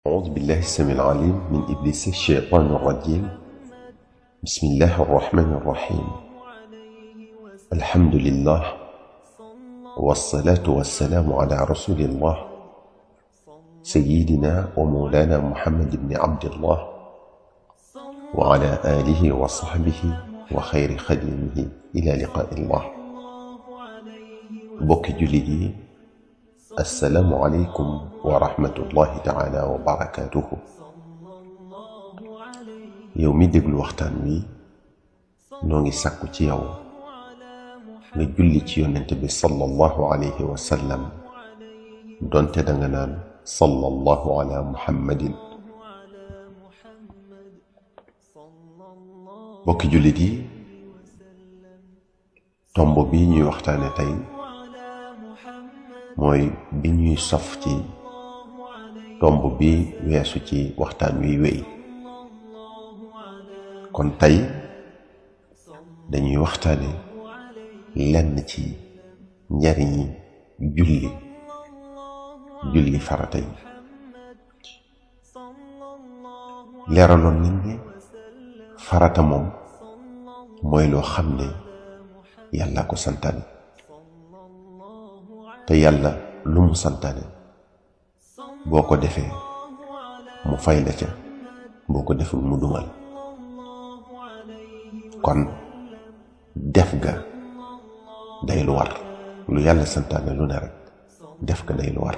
أعوذ بالله السميع العليم من إبليس الشيطان الرجيم. بسم الله الرحمن الرحيم. الحمد لله والصلاة والسلام على رسول الله سيدنا ومولانا محمد بن عبد الله وعلى آله وصحبه وخير خديمه إلى لقاء الله. بوكي جلدي، السلام عليكم ورحمة الله تعالى وبركاته. يومي دغلو waxtaan wi noo ngi sàkku ci yow nga julli ci yonent bi sallallahu alayhi wa sallam donte danga naan sallallahu ala muhammadin. bokki jullit yi, tomb bi ñuy waxtaane tey mooy bi ñuy sof ci tomb bi weesu ci waxtaan wi wéy. kon tey dañuy waxtaane lenn ci njariñi julli farata yi. leeraloon nañ ne farata moom mooy loo xam ne yàlla ko santaane, te yàlla lu mu santaane boo ko defee mu fay la ca, boo ko deful mu dugal. kon def ga day lu war. lu yàlla santaane lu ne rek def ga day lu war.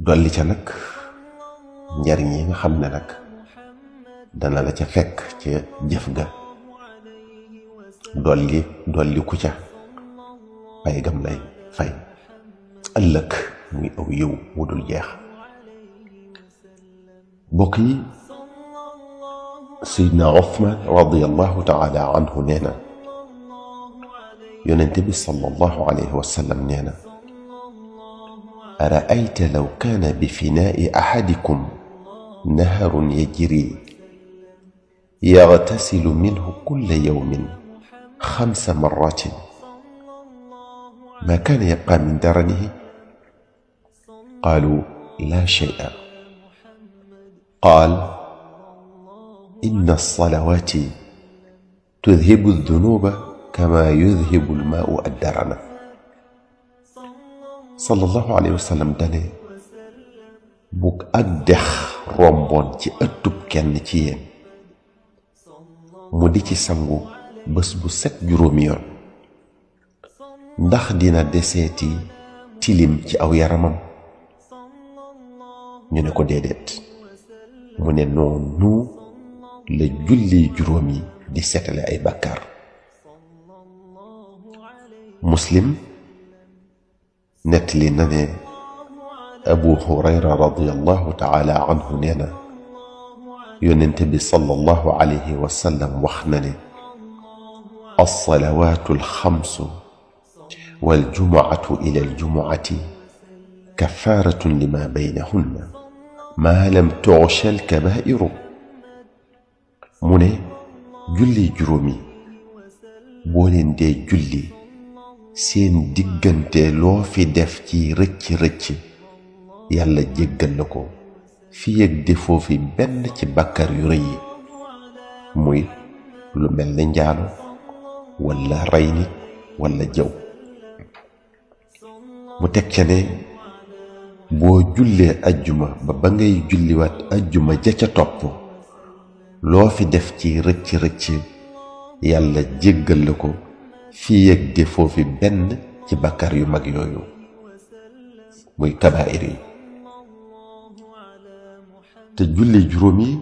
dolli ca nag njariñ yi nga xam ne nag dana la ca fekk ca jëf ga, dolli ku ca pay gam lay fay ëllëg muy aw yiw wudul jeex. bokk yi, Seydina Uthman radiyallahu taala anhu nee na yonent bi sallallahu alayhi wa sallam nee na: ara'ayta law kaana bi finaa'i ahadikum naharun yajri yaghtasilu minhu kulla yawmin 5 marratin ma kaana yabqa min daranihi? qaalu laa shay'a. qaal: inna as-salawaati tudhibu ad-dunuuba kamaa yudhibu al-maa'u ad-darana. sallallahu alayhi wa sallam dane: bu ak dex romboon ci ëttub kenn ci yéen mu di ci sangu bés bu set juróomi yoon, ndax dina deseeti tilim ci aw yaramam? ñu ne ko déedéet. mu ne noonu la julli juróom yi di setale ay bàkkaar. Muslim nettali na ne Abu Hurayra radiyallahu taala anhu nee na yonent bi sallallahu alayhi wa sallam wax na ne: as-salawaatu al-xamsu wal-jumu'atu ila al-jumu'ati kafaaratun lima baynahunna maa lam tughsha al-kabaa'iru. mu ne julli juróomi boo leen dee julli seen diggante loo fi def ci rëcc-rëcc yàlla jéggal la ko fii ak defoo fi benn ci bàkkaar yu rëy yi, muy lu mel ne njaalo walla rey nit walla jëw. mu teg ca ne boo jullee ajjuma ba ngay julliwaat ajjuma ja ca topp loo fi def ci rëcc-rëcc yàlla jéggal la ko fii ak defoo fi benn ci bàkkaar yu mag yooyu, muy kabaa'ir yi. te julli juróom yi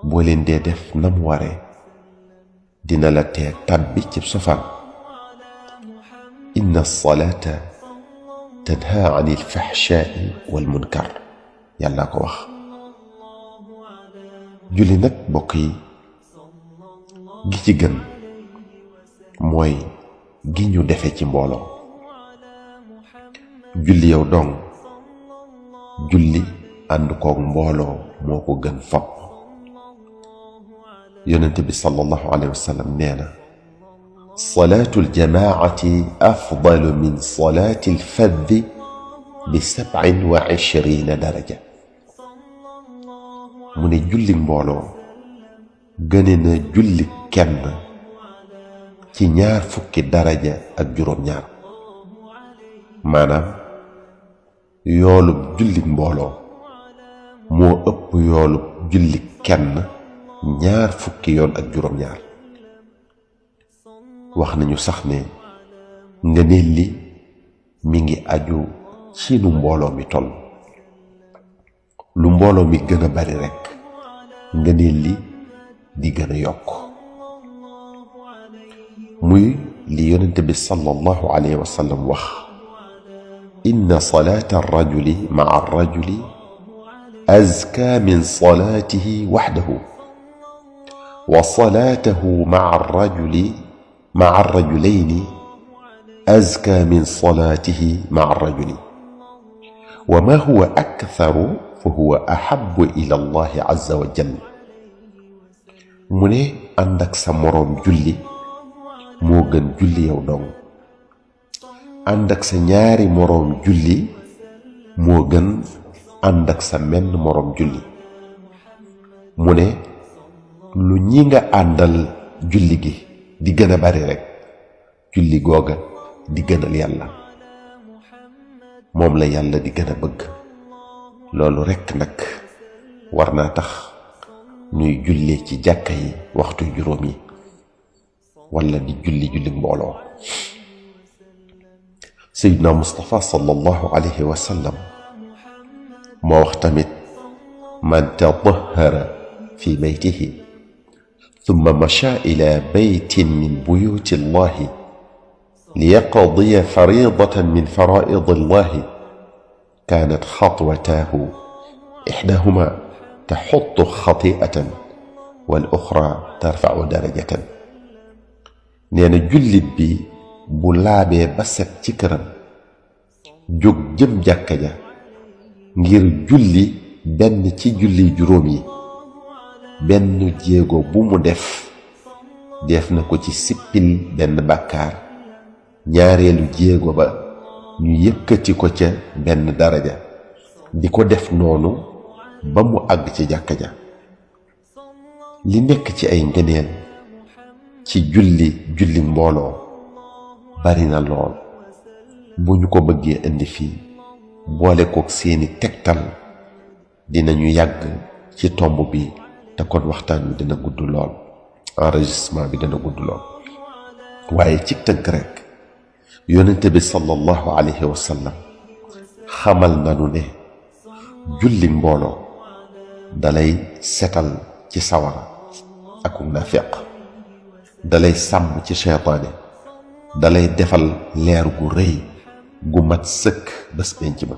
boo leen dee def na mu waree dina la tee tàbbi ci safaan. inna as-salaata tanha anil fahshaa'i wal munkar, yàlla ko wax. julli nag bokk yi gi ci gën mooy gi ñu defe ci mbooloo. julli yow dong, julli ànd koog mbooloo moo ko gën fopp. yonent bi sallallahu alayhi wa sallam nee na: salaatul jamaacati afdalu min salaatil faddi bi 27 daraja mu ne julli mbooloo gëne na julli kenn ci 20 daraja ak juróom-ñaar maanaam yoolub julli mbooloo moo ëpp yoolub julli kenn 20 yoon ak juróom-ñaar wax nañu sax ne ngëneel li mi ngi aju ci nu mbooloo mi toll lu mbooloo mi gën a bari rekk ngëneel li di gën a yokk muy li yonent bi sallallahu alayhi wa sallam wax inna salaata arrajuli ma'a arrajuli azka min salaatihi waxdahu wa salaatahu ma'a arrajuli ma'a arrajulayni azka min salaatihi ma'a arrajuli wa ma huwa aktharu fa huwa ahabbu ila allahi azza wa jalla mu ne ànd ak sa moroom julli moo gën julli yow dong ànd ak sa ñaari moroom julli moo gën ànd ak sa menn moroom julli mu ne lu ñi nga àndal julli gi di gën a bari rekk julli googa di gënal yàlla moom la yàlla di gën a bëgg loolu rekk nag war naa tax ñuy jullee ci jàkka yi waxtu juróom yi walla di julli mbooloo Seydina Mustafa sallallahu alayhi wa sallam moo wax tamit man tatahhara fi baytihi thumma masha ila baytin min buyuti llahi liyaqdiya faridatan min faraidi llahi kaanat xatwataahu ixdaahuma taxuttu xati'atan wal uxra tarfa'u darajatan nee na jullit bi bu laabee ba set ci këram jóg jëm jàkka ja ngir julli benn ci julli juróom yi benn jéego bu mu def na ko ci sippil benn bàkkaar ñaareelu jéego ba ñu yëkkati ko ca benn daraja di ko def noonu ba mu àgg ci jàkka ja li nekk ci ay ngëneel ci julli mbooloo bari na lool bu ñu ko bëggee indi fii boole kook seeni tegtal dinañu yàgg ci tomb bi te kon waxtaan wi dina gudd lool enregistrement bi dina gudd lool waaye ci tënk rekk yonente bi sallallahu alayhi wa sallam xamal nanu ne julli mbooloo dalay setal ci sawara ak naafeq dalay sàmm ci seytaane dalay defal leer gu rëy gu mat sëkk bés penc ba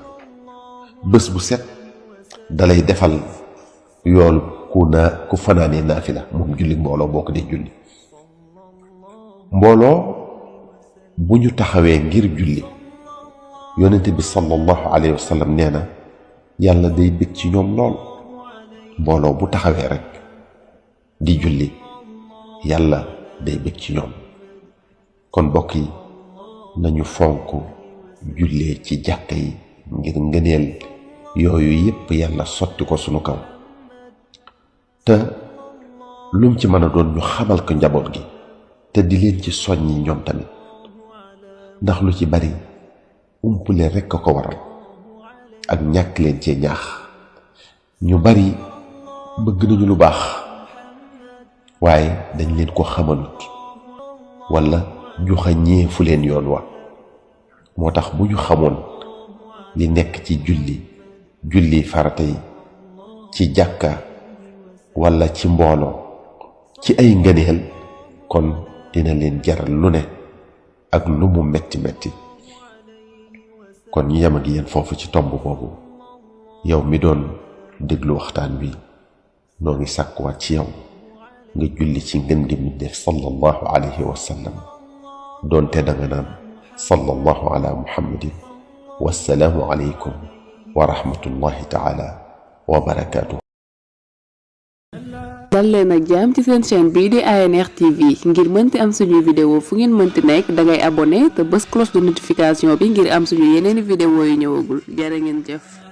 bés bu set dalay defal yool ku fanaanee naafila moom julli mbooloo boo ko dee julli mbooloo bu ñu taxawee ngir julli yonent bi sallallahu alayhi wa sallam nee na yàlla day bég ci ñoom lool mbooloo bu taxawee rekk di julli yàlla day bég ci ñoom kon bokk yi nañu fonk jullee ci jàkka yi ngir ngëneel yooyu yépp yàlla sotti ko sunu kaw te lum ci mën a doon ñu xamal ko njaboot gi te di leen ci soññi ñoom tamit ndax lu ci bari umpule rekk a ko waral ak ñàkk leen cee ñaax ñu bari bëgg nañu lu baax waaye dañ leen ko xamalut walla joxañee fu leen yoon wa moo tax bu ñu xamoon li nekk ci julli farata yi ci jàkka walla ci mbooloo ci ay ngëneel kon dina leen jaral lu ne ak lu mu metti metti kon ñu yem ak yéen foofu ci tomb boobu yow mi doon déglu waxtaan wi noo ngi sàkkuwaat ci yow nga julli ci ngën gi mi def sallallahu alayhi wa sallam doonte danga naan sallallahu ala muhammadin wassalaamu alaykum wa rahmatullahi taala wa barakaatuh dal leen ak jàmm ci seen chaîne bii di ANR TV ngir mënti am suñuy vidéo fu ngeen mënti nekk dangay abonné te bës cloche de notification bi ngir am suñu yeneeni vidéo yu ñëwagul jërë ngeen jëf